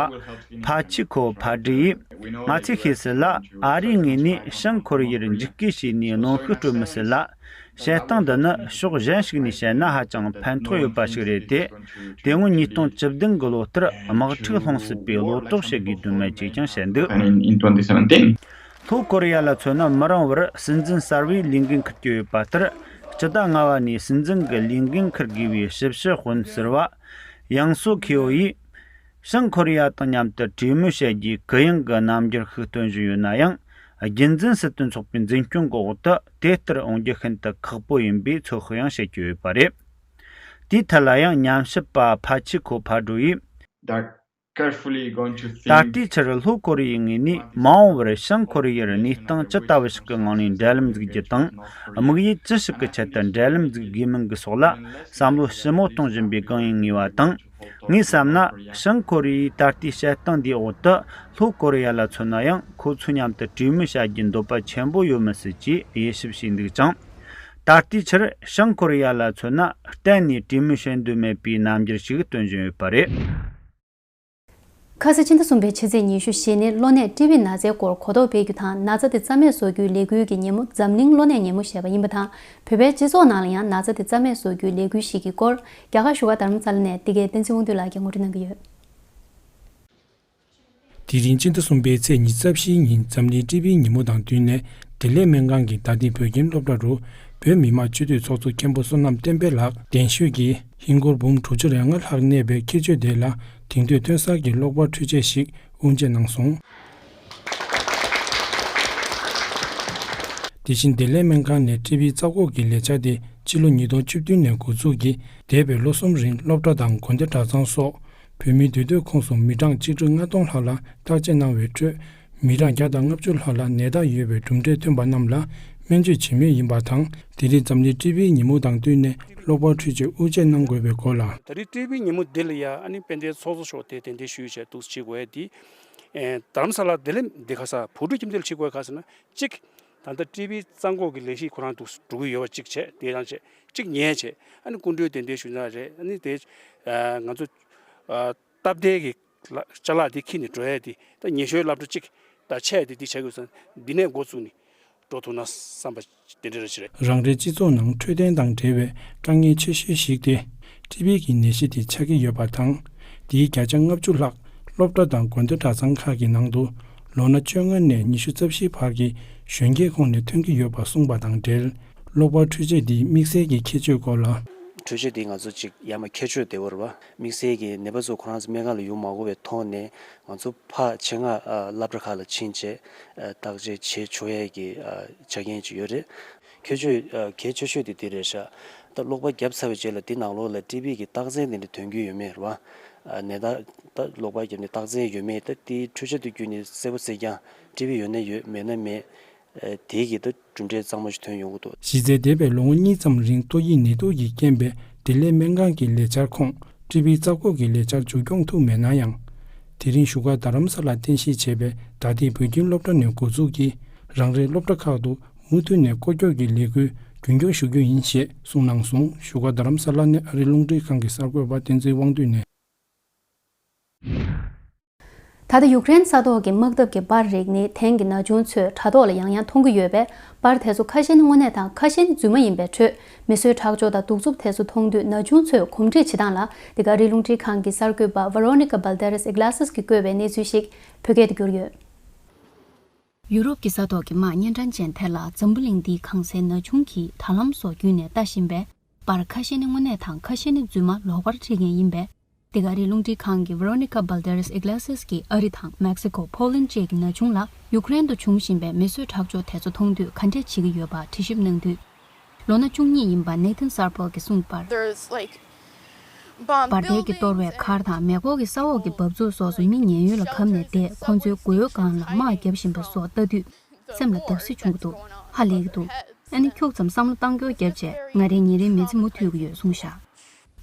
ཕ་ཆི་ཁོ་ཕ་ཌི་ཡིས། ང་ཚོས་ཤེས་གསལ་ལ་ཨ་རིའི་ངོས་ནས་བྱང་ཀོ་རི་ཡར་འཇིགས་སྐུལ་བྱས་ནས་གནོན་ཤུགས་སྤྲོད་མི་སྲིད་ལ། བྱེད་སྟངས་འདི་ནི་ཕྱོགས་གཞན་ཞིག་ནས་བཤད་ན་ཧ་ཅང་ཕན་ཐོགས་ཡོད་པ་ཞིག་རེད་དེ། དེ་སྔོན་ཉིས་སྟོང་བཅུ་བདུན་གྱི་ལོ་ལྟར་དམག་འཁྲུག་སློང་སྲིད་པའི་བློ་དོགས་བྱེད་དགོས་དོན་མེད་ཅེས་ཀྱང་བཤད་འདུག And in twenty seventeen, ལྷོ་ཀོ་རི་ཡ་ལ་མཚོན་ན་མི་རིང་བར་སྲིད་འཛིན་གསར་བའི་ལས་འགན་འཁུར་གྱི་ཡོད་པ་ལྟར། སྤྱི་ཟླ་ལྔ་པ་ནས་སྲིད་འཛིན་གྱི་ལས་འགན་འཁུར་དགོས་པའི་ཞིབ་དཔྱོད་དཔོན་ཟུར་པ་ཡང་སོ་ཁེའོ་ཡིས། བྱང་ཀོ་རི་ཡ་དང་མཉམ་དུ་གྲོས་མོལ་བྱེད་རྒྱུའི་གུ་ཡངས་ཀྱི་རྣམ་འགྱུར་ཞིག་སྟོན་བཞིན་ཡོད་ན་ཡང་། རྒྱུན་འཛིན་སྲིད་དོན་ཚོགས་པའི་འཛིན་སྐྱོང་གི་འོག་ཏུ་དེ་ལྟར་འོང་རྒྱུ་ཤིན་ཏུ་ཁག་པོ་ཡིན་པའི་ཚོད་དཔག་ཡང་བྱེད་ཀྱི་ཡོད་པ་རེད། དེའི་ཐད་ལ་ཡང་ཉམས་ཞིབ་པ་ཕ་ཆི་ཁོ་ཕ་ཌོ་ཡིས། They're carefully going to ད་think ལྟའི་ཆར་ལྷོ་ཀོ་རི་ཡའི་ངོས་ནས་མ་འོངས་པར་བྱང་ཀོ་རི་ཡར་གནས་སྟངས་ཅི་ལྟ་བུ་ཞིག་གི་ངང་ནས་འབྲེལ་ལམ་འཛུགས་རྒྱུ་དང་། དམིགས་ཡུལ་ཅི་ཞིག་གི་ཆེད་དུ་འབྲེལ་ལམ་འཛུགས་དགོས་མིན་གྱི་སོགས་ལ་བསམ་བློ་ཞིབ་མོ་གཏོང་བཞིན་པའི་སྒང་ཡིན་ངེས་པ་དང་། ངས་བསམ་ན། བྱང་ཀོ་རི་ཡའི་ད་ལྟའི་བྱེད་སྟངས་འདིའི་འོག་ཏུ་ལྷོ་ཀོ་རི་ཡ་ལ་མཚོན་ན་ཡང་ཁོ་ཚོ་མཉམ་དུ་གྲོས་མོལ་བྱ་རྒྱུའི་འདོད་པ་ཆེན་པོ་ཡོད་མི་སྲིད་ཅེས་དབྱེ་ཞིབ་བྱས་འདུག་ཅིང་། ད་ལྟའི་ཆར་བྱང་ཀོ་རི་ཡ་ལ་མཚོན་ན་གཏན་ནས་གྲོས་མོལ་བྱེད་འདོད་མེད་པའི་རྣམ་འགྱུར་ཞིག་སྟོན་བཞིན་ཡོད་པ་རེད། ཁ་སང་ཕྱི་ཟླ་གསུམ་པའི་ཕྱི་ཚེས་ཉི་ཤུ་རྗེས་ནས་གློ་ནད་ཊི་བི་ན་ཚའི་སྐོར་གོ་རྟོགས་སྤེལ་རྒྱུ་དང་ན་ཚ་དེ་རྩ་མེད་བཟོ་རྒྱུའི་ལས་འགུལ་གྱི་ཉིན་མོ་འཛམ་གླིང་གློ་ནད་ཉིན་མོ་ཞེས་པ་ཡིན་པ་དང་། བོད་པའི་སྤྱི་ཚོགས་ནང་ལ་ཡང་ན་ཚ་དེ་རྩ་མེད་བཟོ་རྒྱུའི་ལས་འགུལ་ཞིག་གི་སྐོར་རྒྱ་གར་བཞུགས་སྒར་རྡ་རམ་ས་ལ་ནས་འདི་གའི་བསྟན་འཛིན་དབང་འདུས་ལགས་ཀྱིས་ངོ་སྤྲོད་གནང་གི་ཡོད། དེ་རིང་ཕྱི་ཟླ་གསུམ་པའི་ཚེས་ཉི་ཤུ་རྩ་བཞིའི་ཉིན་འཛམ་གླིང་ཊི་བི་ཉིན་མོ་དང་བསྟུན་ནས་བདེ་ལེགས་སྨན་ཁང་གི་དྭང་བསྟན་བོད་ཁྱིམ་སློབ་གྲྭ་རུ་བོད་མི་མང་སྤྱི་འཐུས་ཚོགས་གཙོ་མཁན་པོ་བསོད་ནམས་བསྟན་འཕེལ་ལགས་གདན་ཞུས་ཀྱིས་ཧིན་སྒོར་འབུམ་དྲུག་ཅུ་རེ་ལྔ་ལྷག་གནས་པའི་ཁྱད་ཆོས་དེ་ལ་དེང་དུས་ཐོན་གསར་གྱི་གློག་པར་འཕྲུལ་ཆས་ཤིག་དབུ་འབྱེད་གནང་སོང་། དེ་བཞིན་བདེ་ལེགས་སྨན་ཁང་ནས་ཊི་བི་རྩ་འགོག་གི་ལས་འཆར་དེ་ཕྱི་ལོ་ཉིས་སྟོང་བཅུ་བདུན་ནས་འགོ་འཛུགས་ཀྱིས་འདས་པའི་ལོ་གསུམ་རིང་སློབ་གྲྭ་དང་དགོན་སྡེ་གྲྭ་ཚང་སོགས་བོད་མིའི་འདུས་སྡོད་ཁོངས་སུ་མི་གྲངས་གཅིག་ཁྲི་ལྔ་སྟོང་ལྷག་ལ་བརྟག་དཔྱད་གནང་བའི་ཁྲོད་མི་གྲངས་བརྒྱ་དང་ལྔ་བཅུ་ལྷག་ལ་ནད་རྟགས་ཡོད་པའི་གྲུབ་འབྲས་ཐོན་པ་རྣམས་ལ་སྨན་བཅོས་བྱེད་མུས་ཡིན་པ་དང་། དེ་རིང་འཛམ་གླིང་ཊི་བི་ཉིན་མོ་དང་བསྟུན་ནས་གློག་པར་འཕྲུལ་ཆས་དབུ་འབྱེད་གནང་དགོས་པའི་སྐོར་ལ། ད་རེས་ཊི་བི་ཉིན་མོ་འདི་ལ་ཡ་ཨ་ནི་དཔལ་ལྡན་ཚོགས་གཙོ་མཆོག་དེ་གདན་འདྲེན་ཞུས་བྱས་འདུག་བྱེད་དགོས་ཡ་དེ། ཨེ་རྡ་རམ་ས་ལ་བདེ་ལེགས་འདི་ག་ས་བུ་ཕྲུག་ཁྱིམ་སྡེ་ལ་བྱེད་དགོས་ག་ཟེར་ན་གཅིག་ད་ལྟ་ཊི་བི་རྩ་འགོག་གི་ལས་གཞི་ཁོ་རང་འདུག་འགྲོ་གི་ཡོད་པ་གཅིག་བྱས་དེ་རང་བྱས་གཅིག་ཉལ་བྱས་ཨ་ནི་སྐུ་མགྲོན་གདན་འདྲེན་ཞུ་ན་རེད། ཨ་ནི་དེ་ང་ཚོ་སྟབས་བདེ་གི་ཅ་ལག་དེ་འཁྱེར་ནས་འགྲོ་ཡ་དེ་ད་ཉེ་ཤོས་སློབ་གྲྭ་གཅིག་ ད་ཆ་ཡ་དེ་དེ་བྱ་དགོས་སོང་། འདི་ནས་འགོ་བཙུགས་ནས་འགྲོ་ཐུབ་ན་བསམ་པ་དེ་འདྲ་རེ་ཞིག་རེད། རང་རེའི་སྤྱི་ཚོགས་ནང་འཕྲོད་བསྟེན་དང་འབྲེལ་བའི་དཀའ་ངལ་ཆེ་ཤོས་ཤིག་དེ་ཊི་བི་གི་ནད་གཞི་དེ་ཆགས་ཀྱི་ཡོད་པ་དང་། དེའི་བརྒྱ་ཆ་ལྔ་བཅུ་ལྷག་སློབ་གྲྭ་དང་དགོན་སྡེ་གྲྭ་ཚང་ཁག་གི་ནང་དུ་ལོ་ན་བཅོ་ལྔ་ནས་ཉི་ཤུ་རྩ་བཞིའི་བར་གྱི་གཞོན་སྐྱེས་ཁོངས་ནས་ཐོན་གྱི་ཡོད་པ་གསུངས་པ་དང་འབྲེལ། གློ་བུར་འཕྲུལ་ཆས་འདིའི་དམིགས་བསལ་གྱི་ཁྱད་ཆོས་སྐོར་ལ། འཕྲུལ་ཆས་འདི་ང་ཚོ་ཅིག་ཡར་མར་ཁྱད་ཆོས་བདེ་བོ་རེད་བ། དམིགས་བསལ་གྱི་ནད་པ་ཚོ་ཁོ་རང་ཚོ་སྨན་ཁང་ལ་ཡོང་མ་དགོས་པའི་ཐོག་ནས། ང་ཚོ་ཕར་ཆེད་མངགས་ཨ་སློབ་གྲྭ་ཁག་ལ་ཕྱིན་བྱས་ཨ་བརྟག་དཔྱད་བྱེད་ཆོག་ཡས་ཀྱི་ཨ་ཆ་རྐྱེན་ཅིག་ཡོད་རེད། ཁྱད་ཆོས་ཨ་གལ་ཆེ་ཤོས་དེ་དེ་རེད་ཤག་ད་གློག་པ་བརྒྱབ་ཚར་བའི་རྗེས་ལ་དེ་ནང་ལོགས་ལ་ཊི་བི་གི་རྟགས་མཚན་དེ་འདྲ་ཐོན་གྱི་ཡོད་མེད་རེད་བ། ཨ་ནད་རྟགས་ད་གློག་པ་བརྒྱབ་ནས་རྟགས་མཚན་ཡོད་མེད་ད་དེའི་འཕྲུལ་ཆས་དེ་བརྒྱུད་ནས་གསལ་པོ་གསལ་རྐྱང་། ཊི་བི་ཡོད་ན་ཡོད། མེད་ན་མེད། ཨ་དེ་གི་ད་གྲུབ་འབྲས་གཙང་མ་ཞིག་ཐོན་ཡོང་གི་འདུག་གཞི་རྩའི་འདས་པའི་ལོ་ངོ་གཉིས་ཙམ་རིང་ཏོག་དབྱིབས་ནད་དུག་གི་རྐྱེན་པས་བདེ་ལེགས་སྨན་ཁང་གི་ལས་འཆར་ཁོངས་ཊི་བི་རྩ་འགོག་གི་ལས་འཆར་མཇུག་སྐྱོང་ཐུབ་མེད་ན་ཡང་། དེ་རིང་བཞུགས་སྒར་རྡ་རམ་ས་ལར་རྟེན་གཞི་བྱས་པའི་ད་ཐེངས་བོད་ཁྱིམ་སློབ་གྲྭ་ནས་འགོ་འཛུགས་ཀྱིས་རང་རེའི་སློབ་གྲྭ་ཁག་ཏུ་མུ་མཐུད་ནས་སྐོར་སྐྱོད་ཀྱི་ལས་འགུལ་རྒྱུན་འཁྱོངས་ཞུ་རྒྱུ་ཡིན་ཞེས་གསུངས་གནང་སོང་། བཞུགས་སྒར་རྡ་རམ་ས་ལ་ནས་ཨ་རིའི་རླུང་འཕྲིན་ཁང་གི་གསར་འགོད་པ་བསྟན་འཛིན་དབང་འདུས་ནས། ད་ལྟ་ཡུཀ་རེན་ས་ཐོག་གི་དམག་འཐབ་ཀྱི་པར་རིགས་ནི་དེང་གི་ན་ཆུང་ཚོས་དྲ་ཐོག་ལ་ཡང་ཡང་མཐོང་གི་ཡོད་པས། པར་དེ་ཚོ་ཁ་ཤས་ནི་དངོས་གནས་དང་ཁ་ཤས་ནི་རྫུན་མ་ཡིན་པའི་ཁྲོད། མི་གསོད་ཁྲག་སྦྱོར་དང་གདུག་རྩུབ་དེ་ཚོ་མཐོང་དུས་ན་ཆུང་ཚོས་གོམས་འདྲིས་བྱེད་སྟངས་ལ། འདི་ག་ཨ་རིའི་རླུང་འཕྲིན་ཁང་གི་གསར་འགོད་པ་Veronica Balderas Iglesias གིས་བཀོད་པའི་གནས་ཚུལ་ཞིག་བོད་སྐད་དུ་བསྒྱུར་ཡོད། ཡུ་རོབ་ཀྱི་ས་ཐོག་གི་དམག་གཉན་འཕྲང་ཅན་དེ་ལ་འཛམ་བུ་གླིང་འདིའི་གང་སའི་ན་ཆུང་གིས་དྲ་ལམ་སོགས་བརྒྱུད་ནས་ལྟ་བཞིན་པས། པར་ཁ་ཤས་ནི་དངོས་གནས་དང་ཁ་ཤས་ནི་རྫུན་མ་ལོག་པར་བྲིས་མཁན་ཡིན་པས། འདི་ག་ཨ་རིའི་རླུང་འཕྲིན་ཁང་གི་Veronica Balderas Iglesias གིས་ཨ་རི་དང་མེག་སི་ཀོ། ཕོ་ལན་བཅས་ཀྱི་ན་ཆུང་ལ་ཡུཀ་རེན་དུ་འབྱུང་བཞིན་པའི་མི་གསོད་ཁྲག་སྦྱོར་དེ་ཚོ་མཐོང་དུས་ག་འདྲས་བྱེད་ཀྱི་ཡོད་པ་དྲི་ཞིབ་གནང་དུས། ལོ་ན་བཅུ་གཉིས་ཡིན་པ་Nathan Sarpol གིས་གསུངས་པར། There's like bomb པར་དལ་གྱིས་གཏོར་བའི་མཁར་དང་མེ་འཁོར་གྱི་ས་འོག་གི་འབབ་ཚུགས་སོགས་སུ་མི་ཉེན་གཡོལ་ལ་གབ་ནས་བསྡད། ཁོང་ཚོའི་མགོ་ཡོལ་སྒང་ལ་དམག་བརྒྱབ་བཞིན་པ་སོགས་ལྟ་དུས། སེམས་ལ་བརྡབ་གསིག་བྱུང་གི་འདུག་ཧ་ལས་ཀྱི་འདུག་ཨ་ནི་ཁྱུག་ཙམ་བསམ་བློ་བཏང་སྐྱོར་བརྒྱབ་རྗེས་ང་རའི་ཉིན་རེའི་མི་ཚེ་མུ་མཐུད་ཀྱི་ཡོད་གསུངས་བཞག་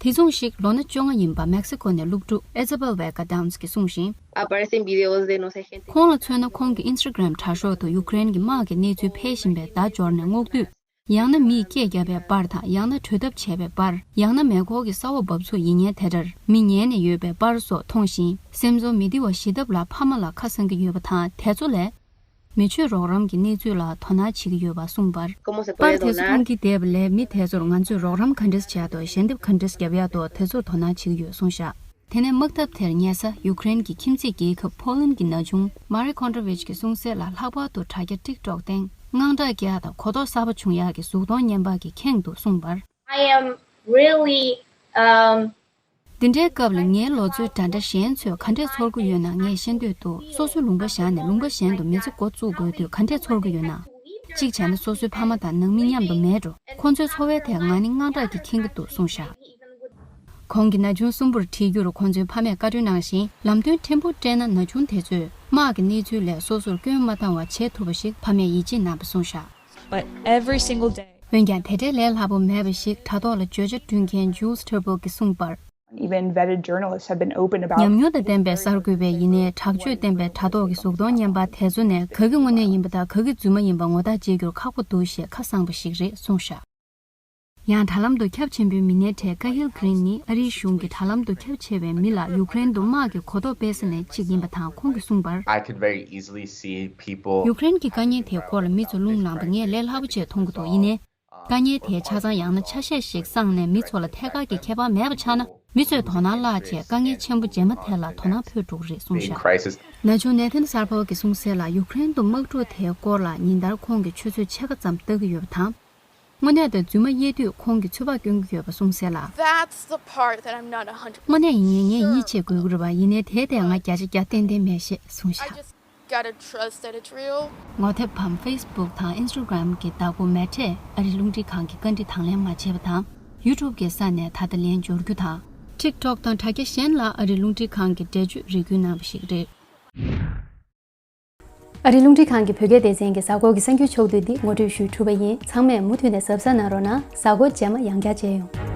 དེ་མཚུངས་ཤིག་ལོ་ན་བཅོ་ལྔ་ཡིན་པ་མེག་སི་ཀོ་ནས་སློབ་ཕྲུག་Isabel Vega Downs གིས་གསུངས་ཤིང་། Aparecen videos de, no sé, gente. ཁོང་ལ་མཚོན་ན་ཁོང་གི་Instagram དྲ་ཤོག་ཏུ་ཡུཀ་རེན་གྱི་དམག་གི་གནས་ཚུལ་འཕེལ་བཞིན་པའི་བརྡ་འབྱོར་ནས་སྔོག་དུས། ཡང་ན་མིས་སྐད་བརྒྱབ་པའི་པར་དང་ཡང་ན་གྲོས་ཐབས་བྱས་པའི་པར། ཡང་ན་མེ་འཁོར་གྱི་ས་འོག་འབབ་ཚུགས་ཡིན་མཁན་དེ་འདྲར་མི་ཉལ་ནས་ཡོད་པའི་པར་སོགས་མཐོང་ཞིང་། སེམས་ཚོར་མི་བདེ་བ་ཞི་ཐབས་ལ་ཕ་མ་ལ་ཁ་སང་གི་ཡོད་པ་དང་དེ་ཚོ་ལས། མི་ཆོས་རོགས་རམ་གྱི་གནས་ཚུལ་ལ་དོ་སྣང་བྱེད་ཀྱི་ཡོད་པ་གསུངས་པར། Cómo se puede donar. པར་དེ་ཚོ་མཐོང་གི་བསྡད་པ་ལས་མི་དེ་ཚོར་ང་ཚོས་རོགས་རམ་ག་འདྲས་བྱས་དང་ཞལ་འདེབས་ག་འདྲས་བརྒྱབ་ཡག་དང་དེ་ཚོར་དོ་སྣང་བྱེད་ཀྱི་ཡོད་གསུངས་བཞག་དེ་ནས་དམག་འཐབ་དེར་ཉེ་ས་ཡུཀ་རེན་གྱི་ཁྱིམ་མཚེས་རྒྱལ་ཁབ་ཕོ་ལན་གྱི་ན་ཆུང་Marie Kondrovich གྱིས་གསུངས་གསལ་ལ། ལྷག་པར་དུ་དྲ་རྒྱ་TikTok སྟེང་དངངས་སྐྲག་སྐྱེ་ཡག་དང་གོ་རྟོགས་གསར་པ་བྱུང་ཡག་གི་གཟུགས་མཐོང་བརྙན་པར་གྱིས་ཁེངས་འདུག་གསུངས་པར། I am really, um, འདི་འདྲའི་སྐབས་ལ་ངའི་ལོ་ཚོད་འདྲ་འདྲ་གཞན་ཚོས་ག་འདྲས་ཚོར་གྱི་ཡོད་ན་ངས་ཤེས་འདོད་འདུག་སོ་སོའི་ལུང་པ་བཞག་ནས་ལུང་པ་གཞན་དུ་མི་ཚེ་འགོ་བཙུགས་དགོས་དུས་ག་འདྲས་ཚོར་གྱི་ཡོད་ན། གཅིག་བྱས་ན་སོ་སོའི་ཕ་མ་དང་ནང་མི་མཉམ་དུ་མེད་འགྲོ། ཁོང་ཚོའི་འཚོ་བའི་ཐད་ང་ནི་དངངས་སྐྲག་གིས་ཁེངས་ཀྱི་འདུག་གསུངས་བཞག་ཁོང་གིས་ན་ཆུང་གསུམ་པོར་ཁྲིད་རྒྱུར་ཁོང་ཚོའི་ཕ་མས་བཀའ་འཁྲོལ་གནང་ཞིང་། ལམ་སྟོན་ཕྲན་བུ་སྤྲད་ན་ན་ཆུང་དེ་ཚོས་དམག་གི་གནས་ཚུལ་ལས་སོ་སོར་སྐྱོན་མ་བཏང་བ་བྱེད་ཐུབ་པ་ཞིག་ཕ་མས་ཡིད་ཆེས་གནང་བ་གསུངས་བཞག But every single day. འོན་ཀྱང་དེ་འདྲའི་ལས་སླ་པོ་མེད་པ་ཞིག་དྲ་ཐོག་ལ་བརྗོད་བྱ་བསྐྲུན་མཁན་Jules Terpel གྱིས་གསུངས་པར། Even vetted journalists have been open about ཉམས་མྱོང་དང་ལྡན་པའི་གསར་འགོད་པ་ཡིན་ནའི་དྲག་སྤྱོད་ལྡན་པའི་དྲ་ཐོག་གི་གཟུགས་མཐོང་བརྙན་པར་དེ་ཚོ་ནས་ག་གི་དངོས་གནས་ཡིན་པ་དང་ག་གི་རྫུན་མ་ཡིན་པ་ངོ་ཐག་བཅད་རྒྱུར་ཁག་པོ་འདུག་ཞེས་ཁ་གསང་པ་ཞིག་རེད་གསུངས་བཞག་ཡང་དྲ་ལམ་དུ་ཁྱབ་ཆེན་པོའི་མི་སྣའི་གྲས་Cahill Green ནི་ཨ་རིའི་གཞུང་གི་དྲ་ལམ་དུ་ཁྱབ་ཆེ་བའི་མི་ལ་ཡུཀ་རེན་དུ་དམག་གི་གོ་རྟོགས་སྤེལ་ས་ནས་གཅིག་ཡིན་པ་དང་ཁོང་གིས་གསུངས་པར། I could very easily see people. ཡུཀ་རེན་གྱི་དཀའ་ཉེན་དེའི་སྐོར་ལ་མི་ཚོ་རླུང་ལངས་པ་ངས་ལས་སླ་པོ་བྱས་མཐོང་གི་འདུག་ཡིན་ནའི། དཀའ་ངལ་དེ་ཆ་ཚང་ཡང་ན་ཆ་ཤས་ཤིག་སངས་ནས་མི་ཚོ་ལ་ཐད་ཀར་གྱི་ཁྱད་པར་མེད་པ་ཆགས་ན། མི་ཚོས་དོ་སྣང་བརླག་བྱས་དཀའ་ངལ་ཆེན་པོ་རྗེས་མ་དེ་ལ་དོ་སྣང་འཕོས་འགྲོ་གི་རེད་གསུངས་བཞག་ན་ཆུང་Nathan Sarpol གྱིས་གསུངས་གསལ་ལ། ཡུཀ་རེན་དུ་དམག་འཁྲུག་དེའི་སྐོར་ལ་ཉིན་ལྟར་ཁོང་གིས་ཆུ་ཚོད་ཕྱེད་ཀ་ཙམ་ལྟ་གི་ཡོད་པ་དང་། དངོས་གནས་དང་རྫུན་མ་དབྱེ་དུས་ཁོང་གིས་ཚོད་དཔག་སྐྱོན་གྱི་ཡོད་པ་གསུངས་གསལ་ལ། That's the part that I'm not a hundred percent. དངོས་གནས་ཡིན་ངེས་ངས་ཡིད་ཆེས་དགོས་ཀྱི་རེད་པ། ཡིན་ནའི་དེའི་ཐད་ང་བརྒྱ་ཆ་བརྒྱ་ཏན་ཏན་མེད་ཞེས་གསུངས་བཞག I just gotta trust that it's real. ངོ་དེབ་བམ་Facebook དང་Instagram གི་བདག་པོ་Mette ཨ་རིའི་རླུང་འཕྲིན་ཁང་གི་བཀའ་འདྲི་དང་ལེན་མ་བྱས་པ་དང་། YouTube གི་ས་ནས་ད་ལྟ་ལན་འབྱོར་རྒྱུ་དང་། TikTok དང་དྲ་རྒྱ་གཞན་ལ་ཨ་རིའི་རླུང་འཕྲིན་ཁང་གི་འགྲེལ་བརྗོད་རེ་སྐུལ་གནང་བ་ཞིག་རེད། ཨ་རིའི་རླུང་འཕྲིན་ཁང་གི་བོད་སྐད་སྡེ་ཚན་གྱི་གཟའ་འཁོར་གྱི་གསར་འགྱུར་ཕྱོགས་བསྡུས་འདི་ངོ་སྤྲོད་ཞུས་གྲུབ་པ་ཡིན། ཚང་མས་མུ་མཐུད་ནས་གཟབ་གཟབ་གནང་རོགས་གནང་། གཟའ་འཁོར་རྗེས་མ་ཡང་བསྐྱར་མཇལ་ཡོང་།